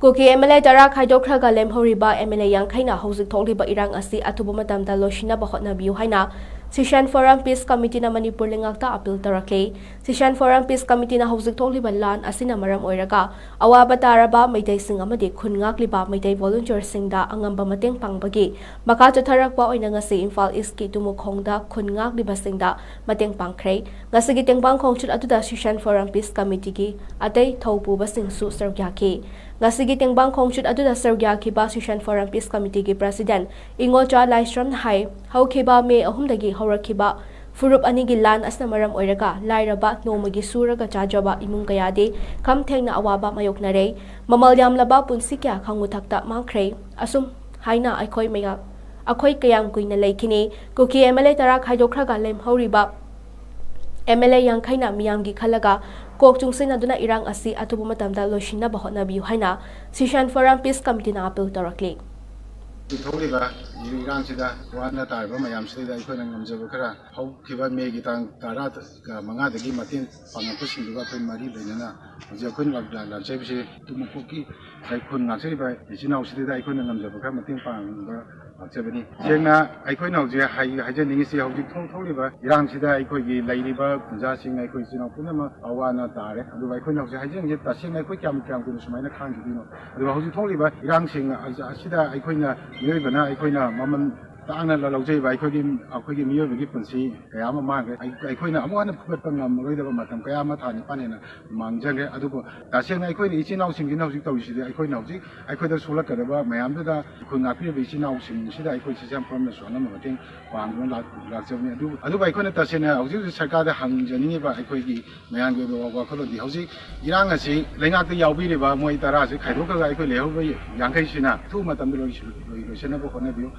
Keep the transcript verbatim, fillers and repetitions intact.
Kuki M L A ꯇꯔꯥ ꯈꯥꯏꯗꯣꯛꯈ꯭ꯔꯒ ꯂꯦꯝꯍꯧꯔꯤꯕ M L A ꯌꯥꯡꯈꯩꯅ ꯍꯧꯖꯤꯛ ꯊꯣꯛꯂꯤꯕ ꯏꯔꯥꯡ ꯑꯁꯤ ꯑꯊꯨꯕ ꯃꯇꯝꯗ ꯂꯣꯏꯁꯤꯟꯅꯕ ꯍꯣꯠꯅꯕꯤꯌꯨ ꯍꯥꯏꯅ ꯁꯤꯁꯟ ꯐꯣꯔꯝ ꯄꯤꯁ ꯀꯃꯤꯇꯤꯅ ꯃꯅꯤꯄꯨꯔ ꯂꯩꯉꯥꯛꯇ ꯑꯄꯤꯜ ꯇꯧꯔꯛꯂꯤ꯫ ꯁꯤꯁꯟ ꯐꯣꯔꯝ ꯄꯤꯁ ꯀꯃꯤꯇꯤꯅ ꯍꯧꯖꯤꯛ ꯊꯣꯛꯂꯤꯕ ꯂꯥꯟ ꯑꯁꯤꯅ ꯃꯔꯝ ꯑꯣꯏꯔꯒ ꯑꯋꯥꯕ ꯇꯥꯔꯕ ꯃꯩꯇꯩꯁꯤꯡ ꯑꯃꯗꯤ ꯈꯨꯟ ꯉꯥꯛꯂꯤꯕ ꯃꯩꯇꯩ ꯚꯣꯂꯨꯟꯇꯤꯌꯔꯁꯤꯡꯗ ꯑꯉꯝꯕ ꯃꯇꯦꯡ ꯄꯥꯡꯕꯒꯤ ꯃꯈꯥ ꯆꯠꯊꯔꯛꯄ ꯑꯣꯏꯅ ꯉꯁꯤ ꯏꯝꯐꯥꯜ ꯏꯁꯀꯤ ꯇꯨꯃꯨꯈꯣꯡꯗ ꯈꯨꯟ ꯉꯥꯛꯂꯤꯕꯁꯤꯡꯗ ꯃꯇꯦꯡ ꯄꯥꯡꯈ꯭ꯔꯦ꯫ ꯉꯁꯤꯒꯤ ꯇꯦꯡꯕꯥꯡ ꯈꯣꯡꯆꯠ ꯑꯗꯨꯗ ꯁꯤꯁꯟ ꯐꯣꯔꯝ ꯄꯤꯁ ꯀꯃꯤꯇꯤꯒꯤ ꯑꯇꯩ ꯊꯧꯄꯨꯕꯁꯤꯡꯁꯨ ꯁꯔꯨꯛ ꯌꯥꯈꯤ꯫ ꯉꯁꯤꯒꯤ ꯇꯦꯡꯕꯥꯡ ꯈꯣꯡꯆꯠ ꯑꯗꯨꯗ ꯁꯔꯨꯛ ꯌꯥꯈꯤꯕ ꯁꯤꯁꯟ ꯐꯣꯔꯝ ꯄꯤꯁ ꯀꯃꯤꯇꯤꯒꯤ ꯄ꯭ꯔꯁꯤꯗꯦꯟ ꯏꯉꯣꯜꯆꯥ ꯂꯥꯏꯁ꯭ꯔꯝꯅ ꯍꯥꯏ, ꯍꯧꯈꯤꯕ ꯃꯦ ꯑꯍꯨꯝꯗꯒꯤ ꯍꯧꯔꯛꯈꯤꯕ ꯐꯨꯔꯨꯞ ꯑꯅꯤꯒꯤ ꯂꯥꯟ ꯑꯁꯤꯅ ꯃꯔꯝ ꯑꯣꯏꯔꯒ ꯂꯥꯏꯔꯕ, ꯅꯣꯡꯃꯒꯤ ꯁꯨꯔꯒ ꯆꯥꯖꯕ ꯏꯃꯨꯡ ꯀꯌꯥꯗꯤ ꯈꯝ ꯊꯦꯡꯅ ꯑꯋꯥꯕ ꯃꯥꯌꯣꯛꯅꯔꯦ꯫ ꯃꯃꯜ ꯌꯥꯝꯂꯕ ꯄꯨꯟꯁꯤ ꯀꯌꯥ ꯈꯪꯉꯨꯊꯛꯇ ꯃꯥꯡꯈ꯭ꯔꯦ꯫ ꯑꯁꯨꯝ ꯍꯥꯏꯅ ꯑꯩꯈꯣꯏ ꯃꯌꯥꯝ, ꯑꯩꯈꯣꯏ ꯀꯌꯥꯝ ꯀꯨꯏꯅ ꯂꯩꯈꯤꯅꯤ? ꯀꯨꯀꯤ ꯑꯦꯝ ꯑꯦꯜ ꯑꯦ ꯇꯔꯥ ꯈꯥꯏꯗꯣꯛꯈ꯭ꯔꯒ ꯂꯦꯝꯍꯧꯔꯤꯕ ꯑꯦꯝ ꯑꯦꯜ ꯑꯦ ꯌꯥꯡꯈꯩꯅ ꯃꯤꯌꯥꯝꯒꯤ ꯈꯜꯂꯒ ꯀꯣꯛ ꯆꯨꯡꯁꯤꯟꯅꯗꯨꯅ ꯏꯔꯥꯡ ꯑꯁꯤ ꯑꯊꯨꯕ ꯃꯇꯝꯗ ꯂꯣꯏꯁꯤꯟꯅꯕ ꯍꯣꯠꯅꯕꯤꯌꯨ ꯍꯥꯏꯅ ꯁꯤꯁꯟ ꯐꯣꯔꯝ ꯄꯤꯁ ꯀꯃꯤꯇꯤꯅ ꯑꯄꯤꯜ ꯇꯧꯔꯛꯂꯤ꯫ ꯊꯣꯛꯂꯤꯕ ꯏꯔꯥꯡꯁꯤꯗ ꯋꯥꯅ ꯇꯥꯔꯤꯕ ꯃꯌꯥꯝꯁꯤꯗ ꯑꯩꯈꯣꯏꯅ ꯉꯝꯖꯕ ꯈꯔ, ꯍꯧꯈꯤꯕ ꯃꯦꯒꯤ ꯇꯥꯡ ꯇꯔꯥ ꯃꯉꯥꯗꯒꯤ ꯃꯇꯦꯡ ꯄꯥꯡꯉꯛꯄꯁꯤꯡꯗꯨꯒ ꯑꯩꯈꯣꯏ ꯃꯔꯤ ꯂꯩꯅꯅ ꯍꯧꯖꯤꯛ ꯑꯩꯈꯣꯏꯅ ꯂꯥꯛ-, ꯂꯥꯛ-, ꯂꯥꯛꯆꯔꯤꯕꯁꯤ ꯇꯨꯃꯨꯈꯣꯛꯀꯤ ꯈꯨꯟ ꯉꯥꯛꯆꯔꯤꯕ ꯏꯆꯤꯜ ꯏꯅꯥꯎꯁꯤꯗ ꯑꯩꯈꯣꯏꯅ ꯉꯝꯖꯕ ꯈꯔ ꯃꯇꯦꯡ ꯄꯥꯡꯕ ꯂꯥꯛꯆꯕꯅꯤ꯫ ꯁꯦꯡꯅ ꯑꯩꯈꯣꯏꯅ ꯍꯧꯖꯤꯛ ꯍꯥꯏ-, ꯍꯥꯏꯖꯅꯤꯡꯉꯤꯁꯤ, ꯍꯧꯖꯤꯛ ꯊꯣꯛ-, ꯊꯣꯛꯂꯤꯕ ꯏꯔꯥꯡꯁꯤꯗ ꯑꯩꯈꯣꯏꯒꯤ ꯂꯩꯔꯤꯕ ꯈꯨꯟꯖꯥꯁꯤꯡ, ꯑꯩꯈꯣꯏ ꯏꯆꯤꯜ ꯏꯅꯥꯎ ꯄꯨꯝꯅꯃꯛ ꯑꯋꯥ ꯑꯅꯥ ꯇꯥꯔꯦ꯫ ꯑꯗꯨꯒ ꯑꯩꯈꯣꯏꯅ ꯍꯧꯖꯤꯛ ꯍꯥꯏꯖꯅꯤꯡꯉꯤꯁꯤ, ꯇꯁꯦꯡꯅ ꯑꯩꯈꯣꯏ ꯀꯌꯥꯝ, ꯀꯌꯥꯝ ꯀꯨꯏꯅ ꯁꯨꯃꯥꯏꯅ ꯈꯥꯡꯈꯤꯗꯣꯏꯅꯣ? ꯑꯗꯨꯒ ꯍꯧꯖꯤꯛ ꯊꯣꯛꯂꯤꯕ ꯏꯔꯥꯡꯁꯤꯡ ꯑꯁꯤꯗ ꯑꯩꯈꯣꯏꯅ, ꯃꯤꯑꯣꯏꯕꯅ ꯑꯩꯈꯣꯏꯅ ꯃꯃꯜ ꯇꯥꯡꯅ ꯂꯧꯖꯔꯤꯕ ꯑꯩꯈꯣꯏꯒꯤ, ꯑꯩꯈꯣꯏꯒꯤ ꯃꯤꯑꯣꯏꯕꯒꯤ ꯄꯨꯟꯁꯤ ꯀꯌꯥ ꯑꯃ ꯃꯥꯡꯈ꯭ꯔꯦ꯫ ꯑꯩ-, ꯑꯩꯈꯣꯏꯅ ꯑꯃꯨꯛ ꯍꯟꯅ ꯐꯨꯒꯠꯄ ꯉꯝꯃꯔꯣꯏꯗꯕ ꯃꯇꯝ ꯀꯌꯥ ꯑꯃ, ꯊꯥ ꯅꯤꯄꯥꯟ ꯍꯦꯟꯅ ꯃꯥꯡꯖꯈ꯭ꯔꯦ꯫ ꯑꯗꯨꯕꯨ ꯇꯁꯦꯡꯅ ꯑꯩꯈꯣꯏꯅ ꯏꯆꯤꯜ ꯏꯅꯥꯎꯁꯤꯡꯁꯤꯅ ꯍꯧꯖꯤꯛ ꯇꯧꯔꯤꯁꯤꯗꯤ, ꯑꯩꯈꯣꯏꯅ ꯍꯧꯖꯤꯛ ꯑꯩꯈꯣꯏꯗ ꯁꯣꯛꯂꯛꯀꯗꯕ ꯃꯌꯥꯝꯗꯨꯗ ꯑꯩꯈꯣꯏ ꯉꯥꯛꯄꯤꯔꯤꯕ ꯏꯆꯤꯜ ꯏꯅꯥꯎꯁꯤꯡꯁꯤꯗ ꯑꯩꯈꯣꯏ ꯁꯤꯁꯦ ꯌꯥꯝ ꯄꯨꯔꯝꯅꯁꯨ ꯑꯅꯝꯕ ꯃꯇꯦꯡ ꯄꯥꯡꯗꯨꯅ ꯂꯥꯛ-, ꯂꯥꯛꯆꯕꯅꯤ꯫ ꯑꯗꯨ, ꯑꯗꯨꯕꯨ ꯑꯩꯈꯣꯏꯅ ꯇꯁꯦꯡꯅ ꯍꯧꯖꯤꯛ ꯍꯧꯖꯤꯛ ꯁꯔꯀꯥꯔꯗ ꯍꯪꯖꯅꯤꯡꯉꯤꯕ ꯑꯩꯈꯣꯏꯒꯤ ꯃꯌꯥꯝꯒꯤ ꯑꯣꯏꯕ ꯋꯥꯈꯜꯂꯣꯟꯗꯤ, ꯍꯧꯖꯤꯛ ꯏꯔꯥꯡ ꯑꯁꯤ ꯂꯩꯉꯥꯛꯇ ꯌꯥꯎꯕꯤꯔꯤꯕ ꯃꯣꯏ ꯇꯔꯥꯁꯤ ꯈꯥꯏꯗꯣꯛꯈ꯭ꯔꯒ ꯑꯩꯈꯣꯏ ꯂꯩꯍꯧꯕ ꯌꯥꯡꯈꯩꯁꯤꯅ ꯑꯊꯨꯕ ꯃꯇꯝꯗ ꯂꯣꯏꯁꯤꯜ-, ꯂꯣꯏ-, ꯂꯣꯏꯁꯤꯟꯅꯕ ꯍꯣꯠꯅꯕꯤꯌꯨ꯫